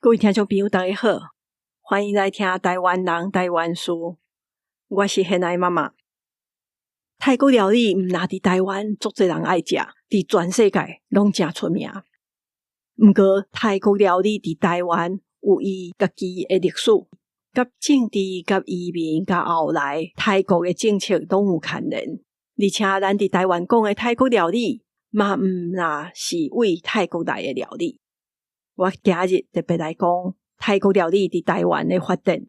各位聽眾朋友，大家好，歡迎來聽台灣人台灣事。我是現愛媽媽。泰國料理毋但佇台灣足濟人愛食，佇全世界攏誠出名。毋過泰國料理佇台灣有伊家己的歷史，佮政治、佮移民、佮後來泰國的政策攏有牽連。而且咱佇台灣講的泰國料理，嘛毋但是為泰國來的料理。我今日特別來講泰國料理佇台灣的發展。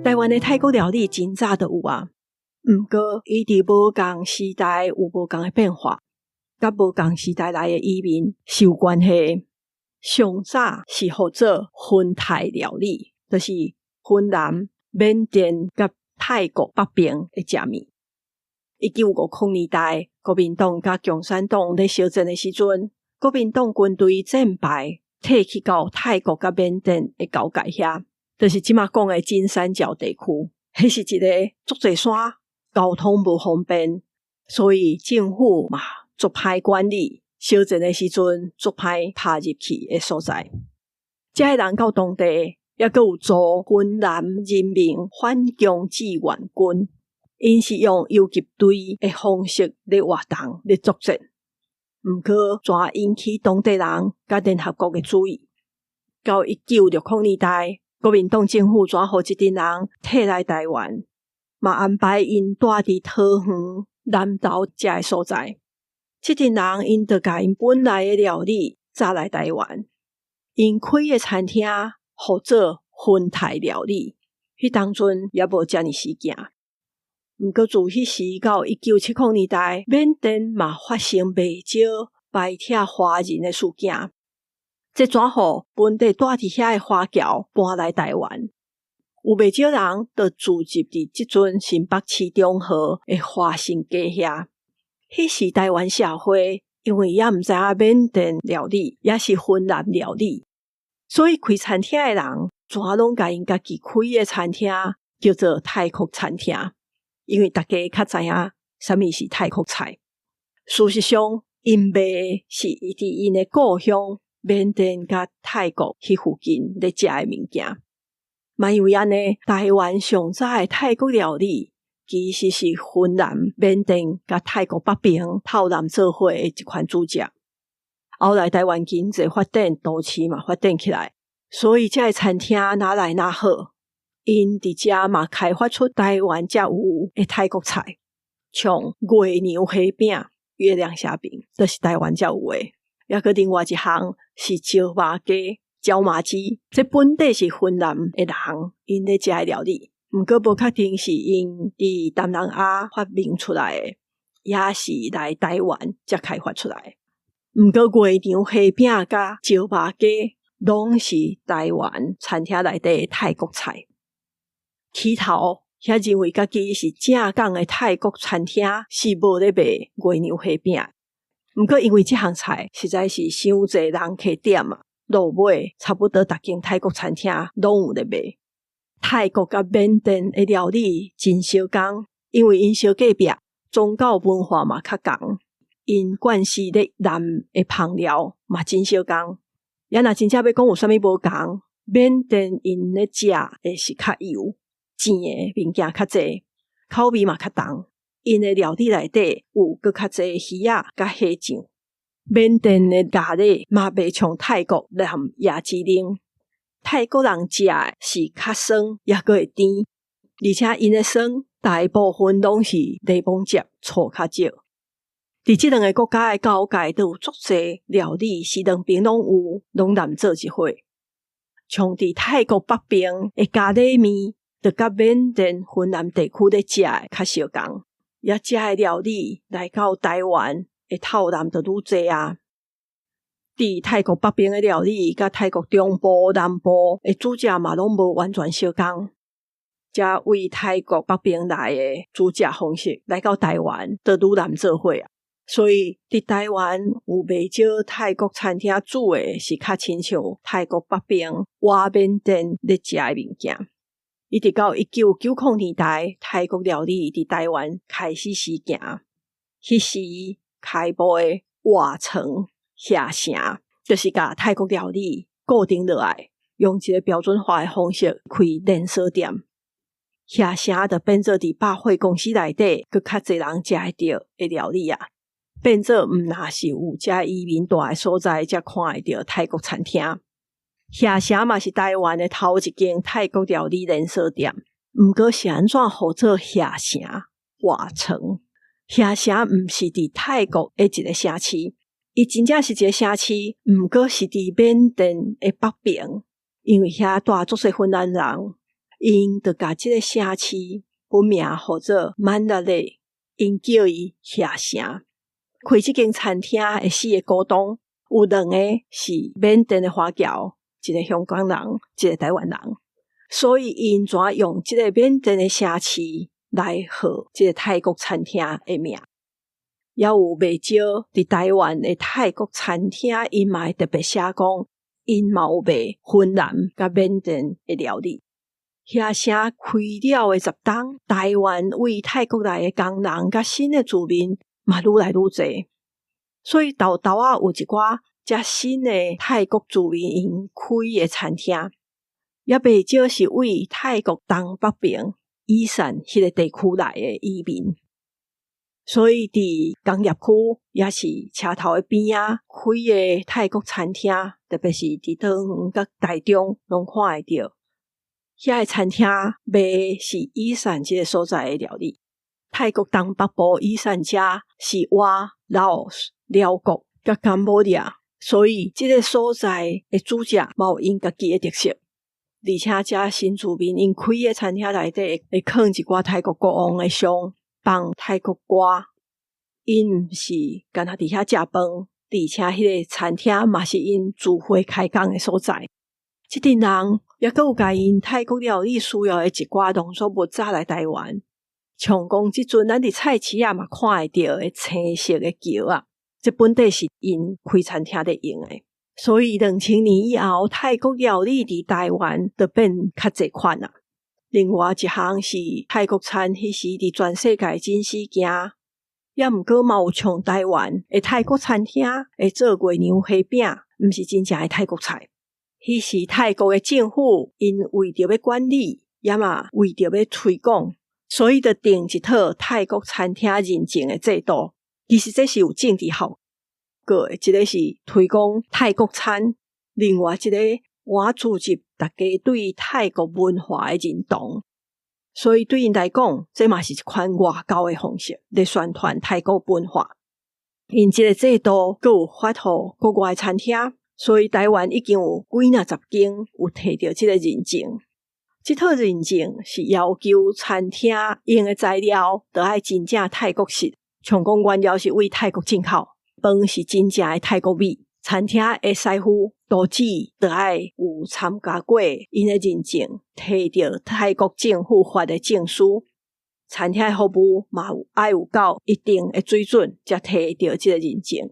台灣的泰國料理真早就有啊，毋過伊佇無仝時代有無仝的變化，佮無仝時代來的移民是有關係。上早是號做雲泰料理，就是雲南、緬甸佮泰國北邊的食物。1950年代，國民黨佮共產黨咧相戰的時陣，國民黨軍隊戰敗，退去到泰國佮緬甸的交界遐，就是這馬講的金三角地區。彼是一個足濟山，交通無方便，所以政府嘛足歹管理。相戰的時陣，足歹踏入去的所在。遮的人到當地，猶閣有組雲南人民反共志願軍，𪜶是用游擊隊的方式咧活動、咧作戰。毋過，怎引起當地人佮聯合國的注意？到1960年代，國民黨政府怎予這陣人退來台灣，嘛安排𪜶住佇桃園南投遮的所在。這陣人𪜶就共𪜶本來的料理載來台灣，𪜶開的餐廳號做雲泰料理。彼當陣猶無遮爾時行。毋過自彼時到1970年代，緬甸嘛發生袂少排斥華人的事件。這怎予本地住佇遐的華僑搬來台灣？有袂少人就聚集佇這陣新北市中和的華新街遐。彼時台灣社會因為猶毋知影緬甸料理，抑是雲南料理，所以開餐廳的人全攏共𪜶家己開的餐廳叫做泰國餐廳，因為大家較知影啥物是泰國菜。事實上，𪜶賣的是佇𪜶的故鄉緬甸佮泰國彼附近咧食的物件。嘛因為按呢，台灣上早的泰國料理其實是雲南、緬甸佮泰國北邊透南做伙的一款主食。後來台灣經濟發展，都市嘛發展起來，所以這个餐廳若來若好，𪜶佇遮嘛開發出台灣才有的泰國菜，像月娘蝦餅、月亮蝦餅，都是台灣才有的。猶閣另外一項是椒麻雞、椒麻雞，這本底是雲南的人𪜶咧食的料理，毋過無確定是𪜶佇東南亞發明出來的，抑是來台灣才開發出來。毋過月娘蝦餅佮椒麻雞攏是台灣餐廳內底的泰國菜。起頭遐認為家己是正港的泰國餐廳是無咧賣月娘蝦餅。毋過因為這項菜實在是傷濟人客點啊，落尾差不多逐間泰國餐廳攏有咧賣。泰國佮緬甸的料理真相仝，因為𪜶相隔壁，宗教文化嘛較仝，𪜶慣勢咧湳的烹料嘛真相仝。抑若真正欲講有啥物無仝，緬甸𪜶咧食的是較油，煎的物件較濟，口味嘛較重。𪜶的料理內底有閣較濟魚仔佮蝦醬。緬甸的咖喱嘛袂像泰國湳椰子奶。泰國人食的是較酸，抑閣會甜，而且𪜶的酸大部分攏是檸檬汁，醋較少。佇這兩个國家的交界，都有足濟料理是兩邊攏有，攏湳做一伙。像佇泰國北邊的咖喱麵，就佮緬甸雲南地區咧食的較相仝。抑遮的料理來到台灣的透南就愈濟啊。佇泰國北邊的料理，佮泰國中部、南部的煮食嘛，攏無完全相仝。遮對泰國北邊來的煮食方式來到台灣，就愈南做伙啊。所以佇台灣有袂少泰國餐廳煮的是較親像泰國北邊倚緬甸咧食的物件。一直到1990年代，泰國料理佇台灣開始時行，彼時開幕的瓦城瓦城，就是共泰國料理固定落來，用一個標準化的方式開連鎖店。瓦城就變做佇百貨公司內底，閣較濟人食會著的料理啊。變做毋若是有遮移民蹛的所在，才看會著泰國餐廳。瓦城嘛是台灣的頭一間泰國料理連鎖店，毋過是按怎號做瓦城？瓦城，瓦城毋是佇泰國的一個城市，伊真正是一個城市，毋過是佇緬甸的北邊，因為遐蹛足濟芬蘭人，𪜶就共這個城市本名號做曼達勒，𪜶叫伊瓦城。開這間餐廳的四個股東，有兩個是緬甸的華僑，一個香港人，一個台灣人，所以𪜶怎用這個緬甸的城市來號這個泰國餐廳的名。也有袂少佇台灣的泰國餐廳，𪜶嘛會特別寫講，𪜶嘛有賣芬蘭佮緬甸的料理。瓦城開了的10冬，台灣對泰國來的工人佮新的住民嘛愈來愈濟，所以沓沓仔有一寡遮新的泰國住民𪜶開的餐廳，也袂少是對泰國東北邊伊善彼個地區來的移民。所以佇工業區抑是車頭的邊仔開的泰國餐廳，特別是佇桃園佮台中，攏看會著。遐个餐廳賣的是伊善這个所在的料理。泰國東北部伊善遮是倚老挝、寮國佮柬埔寨，所以這个所在的煮食嘛有𪜶家己的特色。而且遮新住民𪜶開的餐廳內底會囥一寡泰國國王的像，放泰國歌。𪜶毋是干焦佇遐食飯，而且彼個餐廳嘛是𪜶聚會開講的所在。這陣人猶閣有共𪜶泰國料理需要的一寡農作物載來台灣。像講這陣咱佇菜市仔嘛看會著的青色的橋仔，這本底是𪜶開餐廳咧用的。所以2000年以後，泰國料理佇台灣就變較濟款啊。另外一項是泰國餐，彼時佇全世界真時行，猶毋過嘛有像台灣的泰國餐廳會做月娘蝦餅，毋是真正的泰國菜。彼時泰國的政府𪜶為著欲管理，也嘛為著欲推廣，所以就定一套泰國餐廳認證的制度。其實這是有政治效果的，一個是推廣泰國餐，另外一個換注入大家對泰國文化的認同。所以對𪜶來講，這嘛是一款外交的方式，咧宣傳泰國文化。𪜶這个制度閣有發予國外餐廳，所以台灣已經有幾若十間有提著這个認證。這套認證是要求餐廳用的材料著愛真正泰國式，像講原料是對泰國進口，飯是真正的泰國米，餐廳的師傅廚子著愛有參加過𪜶的認證，提著泰國政府發的證書。餐廳的服務嘛有愛有夠一定的水準，才提著這个認證。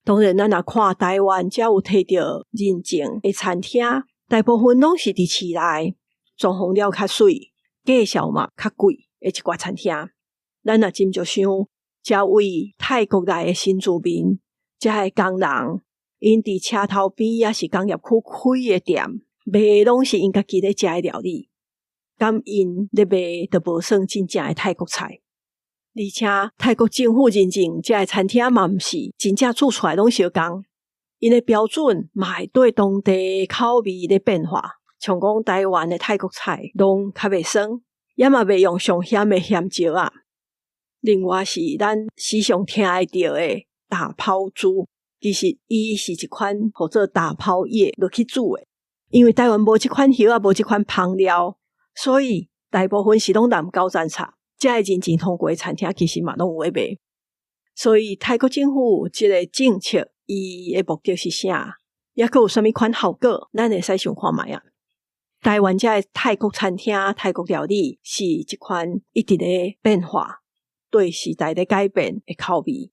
當然，咱若看台灣遮有提著認證的餐廳，大部分攏是佇市內，裝潢了較媠，價數嘛較貴的一寡餐廳。咱若斟酌想，遮對泰國來的新住民，遮的工人，𪜶佇車頭邊抑是工業區開的店，賣的攏是𪜶家己咧食的料理，敢𪜶咧賣就無算真正的泰國菜。而且泰國政府認證遮的餐廳嘛毋是真正煮出來攏相仝，𪜶的標準嘛會對當地口味咧變化。像講台灣的泰國菜攏較袂酸，也嘛袂用上鹹的鹹椒仔。另外是咱時常聽會著的打拋豬，其實伊是一款號做打拋葉落去煮的。因為台灣無這款葉仔，無這款香料，所以大部分是攏南高山炒。遮的認證通過的餐廳其實嘛攏有咧賣。所以泰國政府這个政策伊的目的是啥？抑閣有啥物款效果？咱會使想看覓啊？台灣遮的泰國餐廳、泰國料理是一款一直咧變化、對時代咧改變的口味。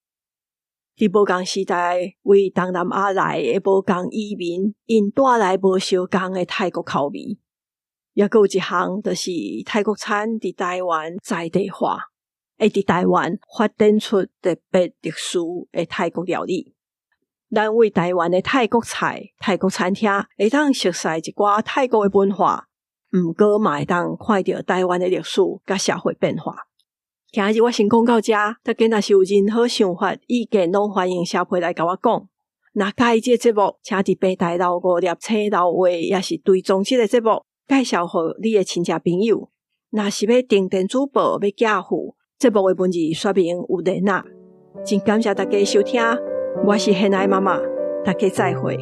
佇無仝時代，為東南亞來的無仝移民，𪜶帶來無相仝的泰國口味。抑閣有一項，就是泰國餐佇台灣在地化，會佇台灣發展出特別特殊的泰國料理。咱為台灣的泰國菜、泰國餐廳，會當熟悉一寡泰國的文化，毋過嘛會當看著台灣的歷史佮社會變化。今日我先講到遮，大家若是有任何想法、意見，攏歡迎寫批來共我講。若佮意這個節目，請佇平台留五粒星留話，抑是追蹤這個節目，介紹予你的親戚朋友。若是欲訂電子報，欲寄予節目的文字說明有連仔。真感謝大家收聽，我是現愛媽媽，大家再會。